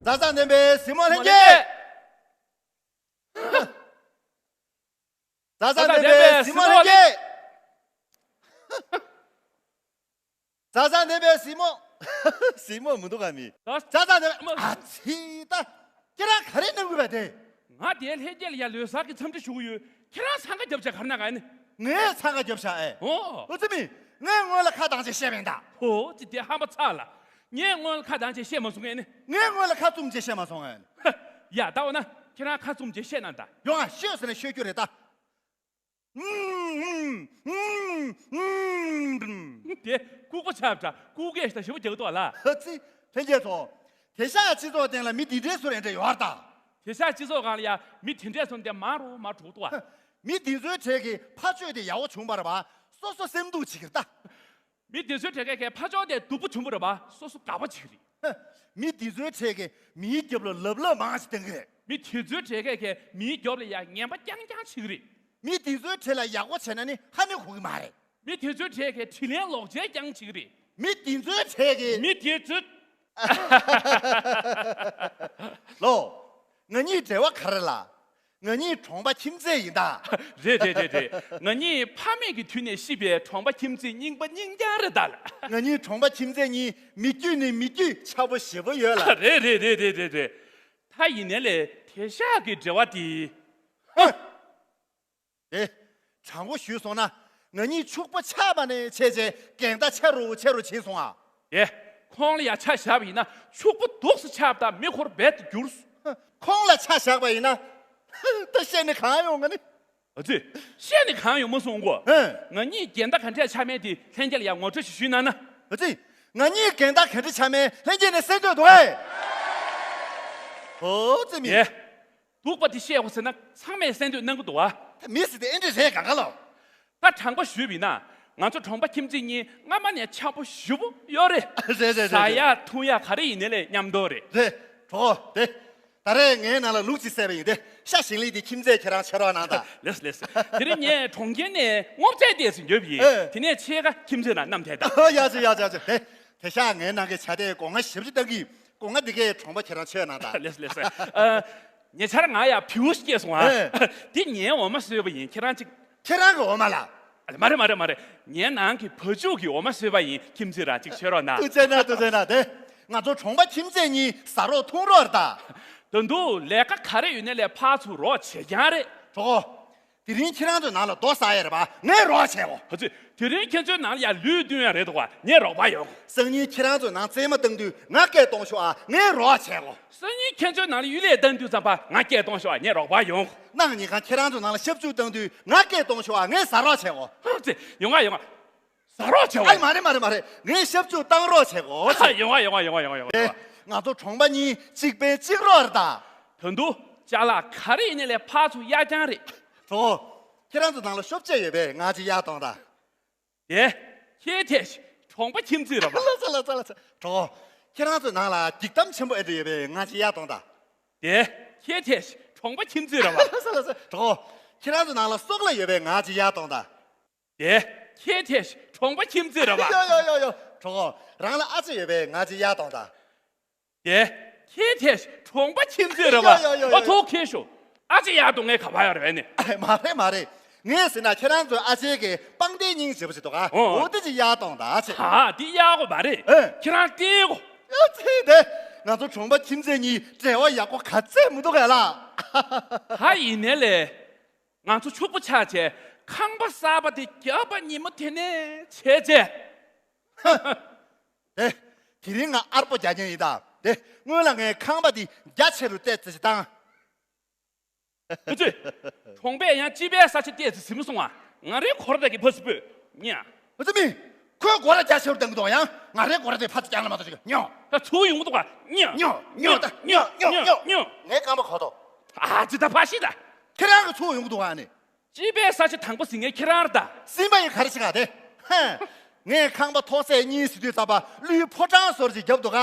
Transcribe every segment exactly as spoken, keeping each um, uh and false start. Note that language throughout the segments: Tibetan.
བཟའ་ཚང་ལྡན་པའི་གཟིགས་མོ་ལྷན་རྒྱས། བཟའ་ཚང་ལྡན་པའི་གཟིགས་མོ་ལྷན་རྒྱས། བཟའ་ཚང་ལྡན་པའི་གཟིགས་མོ། གཟིགས་མོ་མི་འདུག་ག་མི། བཟའ་ཚང་ལྡན་པའི། ཨ་ཙི་ད། ཁྱེད་རང་ག་རེ་གནང་གི་པ་དེ། ང་དེའི་ལྷན་རྒྱས་ལ་ཡ་ལོ་གསར་གྱི་འཚམས་འདྲི་ཞུ་གི་ཡོད། ཁྱེད་རང་འཚང་ཁ་རྒྱབ་བྱ་གར་ན་ག་ནི། ངས་འཚང་ཁ་རྒྱབ་བྱ་ཨེ། ཨོ། ཨོ་ཙི་མི། ངས་སྔོན་ལ་ཁ་བཏང་བྱས་བཤད་པ་ཡིན་ད། ཨོ་ཙི་དེ་ཧམ་པ་ཚ་ལ། ངས་སྔོན་ལ་ཁ་བཏང་བྱས་བཤད་མ་སོང་ངས་ནི། ངས་སྔོན་ལ་ཁ་བཙུམ་བྱས་བཤད་མ་སོང་ངས། ཡ་ད་འོ་ན་ཁྱེད་རང་ཁ་བཙུམ་བྱས་བཤད་ན་ད། ཡོང་ང་ཤོད་ཟེར་ན་ཤོད་རྒྱུ་རེད་ད། དེ་ལྐུགས་པ་ཆགས་པ་འདྲ་ལྐུགས་སྐད་ཞིག་དང་ཞིབ་པོ་རྒྱག་འདུག་ལ། ཧ་ཙི། ལྷན་རྒྱས་ཚོ། དེ་ཤག་སྤྱི་ཚོགས་སྟེང་ལ་མི་འདི་འདྲའི་ཚོ་རེ་འདྲ་ཡོད་རེད་ད། དེ་ཤག་སྤྱི་ཚོགས་སྒང་ལ་ཡ་མི་དེ་འདྲའི་ཚོ་འདི་མང་རུ་མར་འགྲོ་འདུག་ཨ། མི་འདི་ཚོའི་གྲས་ཀྱི་ཕ་ཆོས་དེ་ཡག་པོ་བྱུང་བ་རེད་པ། སོ་སོ་སེམས་སྡུག་བྱེད་ཀྱི་རེད་ད། མི་འདི་ཚོའི་གྲས་ཀྱི་ཕ་ཆོས་དེ་སྡུག་པོ་བྱུང་བ་རེད་པ། སོ་སོ་དགའ་པོ་བྱེད་ཀྱི་རེད། མི་འདི་ཚོའི་གྲས་ཀྱི་མིའི་རྒྱབ་ལ་ལབ་ལབ་མང་ཞིག་བཏང་གི་རེད། མི་དེ་ཚོའི་གྲས་ཀྱི་མིའི་རྒྱབ་ལ་ཡ་ངན་པ་རྐྱང་རྐྱང་བྱེད་ཀྱི་རེད། མི་དེ་ཚོའི་གྲས་ལ་ཡག་པོ་བྱས་ན་ནི་ཧ་ནི་གོ་གི་མ་རེད། མི་དེ་ཚོའི་གྲས་ཀྱི་དྲིན་ལན་ལོག་འཇལ་རྐྱང་བྱེད་ཀྱི་རེད། མི་དེ་ཚོའི་གྲས་ཀྱི། མི་དེ་ཚོའི། ལོ། ང་གཉིས་འབྲེལ་བ་ག་རེ་ལ། ང་གཉིས་གྲོང་པ་ཁྱིམ་མཚེས་ཡིན་ད། རེད་རེད་རེད་རེད། ང་གཉིས་ཕ་མེས་ཀྱི་དུས་ནས་གཤིབ་པའི་གྲོང་པ་ཁྱིམ་མཚེས་རྙིང་པ་རྙིང་རྐྱང་རེད་ད། ང་གཉིས་གྲོང་པ་ཁྱིམ་མཚེས་གཉིས་མི་རྒྱུད་ནས་མི་རྒྱུད་ཆགས་པོ་ཞེ་པོ་ཡོད་ལ། རེད་རེད་རེད་རེད་རེད་རེད། ད་ཡིན་ནའི་ལས་དེ་ཤག་གི་འབྲེལ་བ་དེ། ཧ། དེ། དྲང་པོ་ཞུས་སོང་ན། ང་གཉིས་ཕྱུག་པོ་ཆགས་པ་ནས་བྱས་རྗེས་འགལ་ཟླ་ཆེ་རུ་ཆེ་རུ་ཕྱིན་སོང་ཨ། དེ། ཁོང་ལ་ཡ་ཆ་བཞག་པ་ཡིན་ན་ཕྱུག་པོ་སྡུག་སུ་ཆགས་པ་དང་མི་འཁོར་རྦད་དུ་གྱུར། ཁོང་ལ་ཆ་བཞག་པ་ཡིན་ན། ད་བཤད་ནི་གང་ཡོང་ང་ནི། ཨ་ཙི། བཤད་ནི་གང་ཡོང་མ་སོང་གོ། ཧེ། ང་གཉིས་འགལ་ཟླ་ག་འདྲས་ཆགས་མེད་དེ་ལྷན་རྒྱས་ལ་ཡ་ངོ་སྤྲོད་ཞིག་ཞུས་གནང་ན། ཨ་ཙི། ང་གཉིས་འགལ་ཟླ་ག་འདྲས་ཆགས་མེད་ལྷན་རྒྱས་ནས་གསན་འདོད་འདུག་ཨེ། ཨོ་ཙི་མི། ཡེ། སྡུག་པ་དེ་བཤད་དགོས་ཟེར་ན་ཚང་མས་གསན་འདོད་གནང་གི་འདུག་བ། མི་ཟེར་དེ་ཨེ་འདྲ་རེད་ག་ག་ལོ། ད་དྲང་པོ་ཞུས་པ་ཡིན་ན། ང་ཚོ་གྲོང་པ་ཁྱིམ་མཚེས་གཉིས་སྔ་མ་ནས་འཆམ་པོ་ཞེ་པོ་ཡོད་རེད། རེད་རེད་རེད་ཟ་རེད། ཡག་འཐུང་ཡག་ག་རེ་ཡིན་ནའི་ལས་མཉམ་དུ་རེད། རེད། གྲོགས་དེ། ད་རེས་ངའི་ནང་ལ་ལུག་ཅིག་བསད་པ་ཡིན་ཏེ། ཤ་ཞིང་ལས་དེ་ཁྱིམ་མཚེས་ཁྱེད་རང་ཕྱིར་རོགས་གནང་དང་། ལེས་ལེས། དེ་རིང་ངས་གྲོང་ཁྱེར་ནས་སྔོ་ཚལ་ཏོག་ཙམ་ཉོས་པ་ཡིན། ཨེ། དེ་ནས་ཕྱེད་ཀ་ཁྱིམ་མཚེས་ནང་བསྣམས་ཐལ་ད། ཡག་ཅིག་ཡག་ཅིག་ཡག་ཅིག་དེ། དེ་ཤག་ངའི་ནང་གི་བྱ་དེ་སྒོ་ང་ཞེ་པོ་ཅིག་བཏང་གི། སྒོ་ང་འདི་གའི་གྲོང་པ་ཁྱེད་རང་མཆོད་གནང་དང་། ལེས་ལེས། ཨ། ཉེ་ཆར་ང་ཡ་བེའུ་སྐྱེས་སོང་ཨ། ཨེ། འདི་ངའི་འོ་མ་སོས་པ་ཡིན། ཁྱེད་རང་ཅིག་ཁྱེད་རང་གི་འོ་མ་ལ། མ་རེད་མ་རེད་མ་རེད། ངའི་ནང་གི་བ་ཕྱུགས་ཀྱི་འོ་མ་སོས་པ་ཡིན། ཁྱིམ་མཚེས་རང་ཅིག་མཆོད་རོགས་གནང་། ཐུགས་རྗེ་གནང་ཐུགས་རྗེ་གནང་། དེ། ང་ཚོ་གྲོང་པ་ཁྱིམ་མཚེས་གཉིས་ཟ་རོགས་འཐུང་རོགས་རེད་ད། ད་དུང་ལས་ཀ་ག་རེ་ཡོད་ནའི་ལས་ཕར་ཚུར་རོགས་བྱེད་རྐྱང་རེད། གྲོགས། དེ་རིང་ཁྱེད་རང་ཚོའི་ནང་ལ་རྡོ་ཟ་ཡ་རེད་པ། ངས་རོགས་བྱེད་གོ། ཧ་ཙི། དེ་རིང་ཁྱེད་ཚོའི་ནང་ལ་ཡ་ལུད་བཏུང་ཡ་རེད་འདུག་པ། ངས་རོགས་པ་ཡོང་གོ། སང་ཉིན་ཁྱེད་རང་ཚོའི་ནང་རྩེད་མོ་བཏང་དུས་ང་སྐད་གཏོང་ཤོག་ཨ། ངས་རོགས་བྱེད་གོ། སང་ཉིན་ཁྱེད་ཚོའི་ནང་ལ་གཡུལ་ལས་བཏང་དུས་ཙམ་པ་ང་སྐད་གཏོང་ཤོག་ཨ། ངས་རོགས་པ་ཡོང་གོ། གནངས་ཉིན་གང་ཁྱེད་རང་ཚོའི་ནང་ལ་ཤབ་ཚུགས་བཏང་དུས་ང་སྐད་གཏོང་ཤོག་ཨ། ངས་ཟ་རོགས་བྱེད་གོ། ཧ་ཙི། ཡོང་ང་ཡོང་ང་། ཟ་རོགས་བྱེད་གོ། ཨ་མ་རེད་མ་རེད་མ་རེད། ངས་ཤབ་ཚུགས་བཏང་རོགས་བྱེད་གོ། ཡོང་ང་ཡོང་ང་ཡོང་ང་ཡོང་ང་ཡོང་ང་ཡོང་ང་། ཨེ། ང་ཚོ་གྲོང་པ་གཉིས་གཅིག་ཕན་གཅིག་རོགས་རེད་ད། ད་དུང་ཅ་ལག་ག་རེ་ཡིན་ནའི་ལས་ཕར་ཚུར་གཡར་རྐྱང་རེད། གྲོགས། ཁྱེད་རང་ཚོ་ནང་ལ་ཤོབ་ཆས་ཡོད་པས་ང་ཅིག་གཡར་གཏོང་དང་། དེ། ཁྱེད་ཐེ་ཤི་གྲོང་པ་ཁྱིམ་མཚེས་རེད་པ། ལགས་སོ་ལགས་སོ་ལགས་སོ། གྲོགས། ཁྱེད་རང་ཚོའི་ནང་ལ་འགྱིག་དམ་ཆེན་པོ་ཨེ་འདྲ་ཡོད་པས་ང་ཅིག་གཡར་གཏོང་དང་། དེ། ཁྱེད་ཐེ་ཤི་གྲོང་པ་ཁྱིམ་མཚེས་རེད་པ། ལགས་སོ་ལགས་སོ། གྲོགས། ཁྱེད་རང་ཚོའི་ནང་ལ་སོག་ལེ་ཡོད་པས་ང་ཅིག་གཡར་གཏོང་དང་། དེ། ཁྱེད་ཐེ་ཤི་གྲོང་པ་ཁྱིམ་མཚེས་རེད་པ། ཡོ་ཡོ་ཡོ་ཡོ། གྲོགས། རང་ལ་ཨ་ཅེ་ཡོད་པས་ང་ཅིག་གཡར་གཏོང་དང་། དེ། ཁྱེད་ཐེ་ཤི་གྲོང་པ་ཁྱིམ་མཚེས་རེད་པ། ཡོ་ཡོ་ཡོ་ཡོ། ཨོ་ཐོག་ཁེ་ཤོ། ཨ་ཅེ་གཡར་གཏོང་ངས་ག་པར་ཡོད་རེད་པས་ནི། མ་རེད་མ་རེད། ངས་ཟེར་ན་ཁྱེད་རང་ཚོའི་ཨ་ཅེ་གི་པང་གདན་སྙིང་རྗེ་པོ་ཞིག་འདུག་ག། ཨོ། འོ་དེ་ཅིག་གཡར་གཏོང་དང་ཨ་ཅེ། ཨ་འདི་གཡར་དགོས་མ་རེད། ཨེ། ཁྱེད་རང་བལྟས་གོ། ཨ་ཙི་དེ། ང་ཚོ་གྲོང་པ་ཁྱིམ་མཚེས་གཉིས་འབྲེལ་བ་ཡག་པོ་ག་ཚད་མི་འདུག་གས་ལགས། ད་ཡིན་ནའི་ལས། ང་ཚོ་ཕྱུག་པོ་ཆགས་བྱས་ཁང་པ་གསར་པ་དེ་རྒྱབ་པ་ཉིན་མོ་དེ་ནས་བྱས་རྗེས། དེ། དེ་རིང་ང་ཨར་པོ་རྒྱག་མཁན་ཡིན་ད། དེ། སྔོན་ལ་ངས་ཁང་པ་དེ་རྒྱ་ཆེ་རུ་བལྟས་ཙི་ཞིག་བཏང་། ཨ་ཙི། གྲོང་པས་ཡང་སྤྱི་པའི་ས་ཆ་བལྟས་ཙི་ཟིན་མ་སོང་བ། ང་རའི་སྒོ་ར་དེ་གི་ཕ་སི་སྤོས་ཉ། ཨ་ཙི་མི། ཁོའི་སྒོ་ར་རྒྱ་ཆེ་རུ་བཏང་གི་འདུག་ཡང་ང་རའི་སྒོ་ར་དེ་ཕ་ཙི་རྐྱང་ལ་མ་གཏོགས་ཅིག་ཉོ། ད་ཚུར་ཡོང་གི་འདུག་ག་ཉ། ཉོ། ཉོ་ད་ཉོ་ཉོ་ཉོ་ཉོ། ངའི་རྐང་པ་གོ་ཐོ། ཨ་ཙི་ད་ཕ་ཤི་ད། ཁྱེད་རང་གི་ཚུར་ཡོང་གི་འདུག་ག་ནི། སྤྱི་པའི་ས་ཆ་དང་པོ་ཟིན་མཁན་ཁྱེད་རང་རེད་ད། ཟིན་པ་ཡིན་ག་རེ་བྱེད་ག་དེ། ཧེ། ངས་ཁང་པ་ཐོག་ཚད་གཉིས་ཟེར་དུས་ཙམ་པ་ཀླུའི་ཕོ་བྲང་བཟོ་འདྲ་ཅིག་བརྒྱབ་འདུག་ག་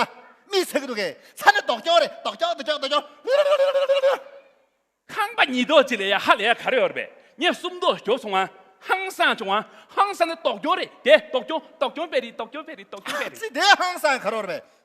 མི་ཚེ་གི་འདུག་གས་ཚ་ནི་རྡོག་ཀྱོག་རེད་རྡོག་ཀྱོག་རྡོག་ཀྱོག་རྡོག་ཀྱོག་ཁང་པ་ཉིས་ཐོག་ཅིག་ལ་ཡ་ཧ་ལས་ཡ་ག་རེ་ཡོད་རེད་པས། ངས་གསུམ་ཐོག་བརྒྱབ་སོང་ང་། ཧང་སང་བྱུང་ང་། ཧང་སང་ནི་རྡོག་ཀྱོག་རེད་དེ་རྡོག་ཀྱོག་རྡོག་ཀྱོག་དཔེ་རེད་རྡོག་ཀྱོག་དཔེ་རེད་རྡོག་ཀྱོག་དཔེ་རེད། ཨ་ཙི་དེ་ཧང་སང་ག་རེ་ཡོད་རེད་པས།